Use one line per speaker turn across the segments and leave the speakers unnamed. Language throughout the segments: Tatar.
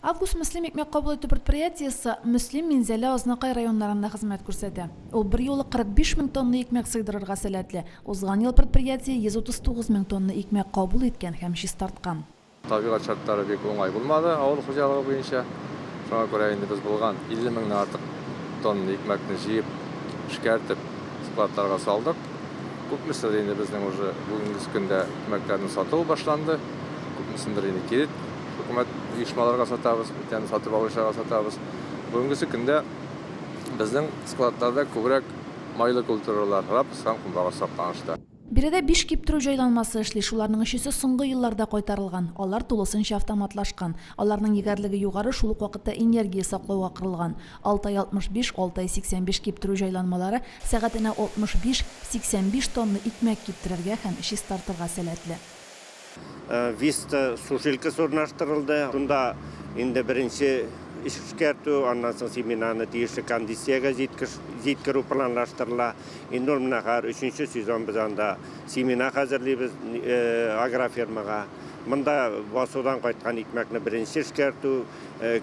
Август-Мөслим икмәк кабул итү предприятиесе Мөслим, Минзәлә, Азнакай районнарында хезмәт күрсәтә. Ул берьюлы 45 мең тонна икмәк сыйдырырга сәләтле. Узган ел предприятие 139 мең тонна икмәк кабул иткән һәм чистарткан.
Табигать шартлары бик уңай булмады авыл хуҗалыгы буенча. Шуңа күрә инде без булган 50 меңнән артык тонна икмәкне җыеп, эшкәртеп, складларга салдык. Күпмеседер инде безнең уже бүгенге көндә икмәкләрне сату башланды. Күпмесендер инде кире хөкүмәт оешмаларга сатабыз, бүтән сатып алучыларга сатабыз. Бүгенгесе көндә безнең складларда күбрәк майлы культуралар, рапс һәм көнбагыш сакланышта.
Биредә биш киптерү җайланмасы эшли, шуларның өчесе соңгы елларда кайтарылган. Алар тулысынча автоматлашкан. Аларның егәрлеге югары, шул ук вакытта энергия саклауга корылган. Алтай 65, Алтай 85 киптерү җайланмалары сәгатенә 65, 85 тонна икмәк киптерергә һәм чистартырга сәләтле.
Виста сушилкасы урнаштырылды. Шунда инде беренче эшкәртү, аннан соң семенаны тиешле кондициягә җиткерү планлаштырыла. Инде ул менә хәзер өченче сезон без анда семена хәзерлибез агрофирмага. Монда басудан кайткан икмәкне беренче эшкәртү,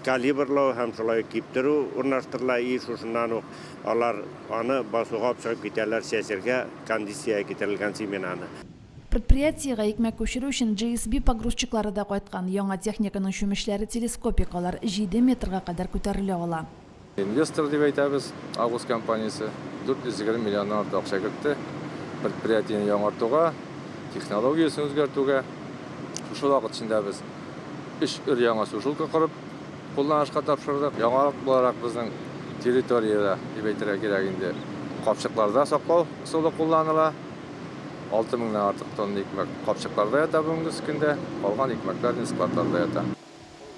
калибрлау һәм шулай ук киптерү урнаштырыла. И шушыннан ук алар аны басуга алып чыгып китәләр чәчергә кондициягә китерелгән семенаны.
Предприятиегә икмәк күчерү өчен JSB погрузчиклары да кайткан. Яңа техниканың чүмечләре телескопик, алар җиде метрга кадәр күтәрелә ала.
Инвестор дип әйтәбез, Август компаниясе 420 миллионнан артык акча кертте предприятиене яңартуга, технологиясен үзгәртүгә. Шушы вакыт эчендә без өч өр-яңа сушилка корып, кулланышка тапшырдык. Яңалык буларак безнең территориядә, дип әйтергә кирәк инде, капчыкларда саклау ысулы кулланыла. 6 меңнән артык тонна икмәк капчыкларда ята бүгенге көндә, калган икмәкләр инде складларда ята.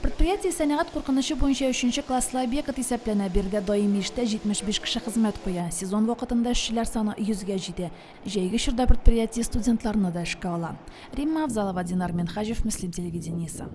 Предприятие сәнәгать куркынычы буенча өченче класслы объект исәпләнә, биредә даими эштә 75 кеше хезмәт куя. Сезон вакытында эшчеләр саны 100 гә җитә. Җәйге чорда предприятие студентларны да эшкә ала. Римма Авзалова, Динар Минһаҗев, Мөслим телевидениесе.